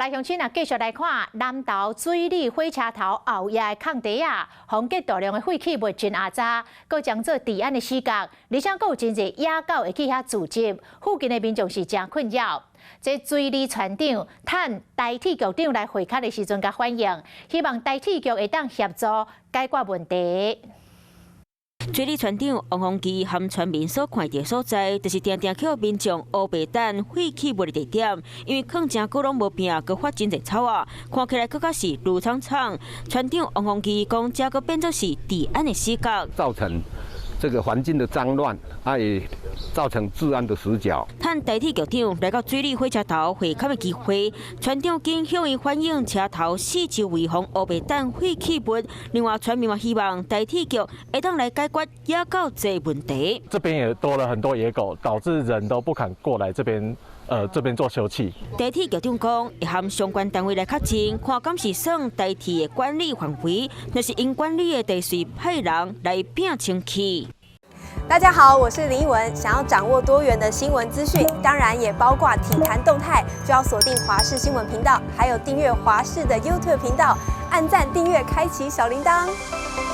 來鄉親啊，繼續來看南投水里火車頭後野的空地啊，封結大量的廢棄物真阿雜，閣將做治安的死角，而且閣有真濟野狗會去遐聚集，附近的民眾是誠困擾。這水里船長趁台鐵局長來會勘的時陣，共反映，希望台鐵局會當協助解決問題。水里船長王宏基和村民所看著所在，就是定定予民眾烏白擲廢棄物的地點，因為囥誠久攏無變，閣發真濟臭啊，看起來閣較是攄氅氅。船長王宏基講，這閣變做是治安的死角，造成這個環境的髒亂，啊也造成治安的死角。趁台鐵局長來到水里火車頭會勘的機會，船長緊向伊反映車頭四周圍予烏白擲廢棄物。另外，村民嘛希望台鐵局會當來解決野狗這問題。這邊也多了很多野狗，導致人都不敢過來這邊，這邊做休憩。台鐵局長講，會和相關單位來確認，看敢是算台鐵的管理範圍，若是𪜶管理的，就隨派人來摒清去。大家好，我是林奕文。想要掌握多元的新聞資訊，當然也包括體壇動態，就要鎖定華視新聞頻道，還有訂閱華視的 YouTube 頻道，按讚、訂閱、開啟小鈴鐺。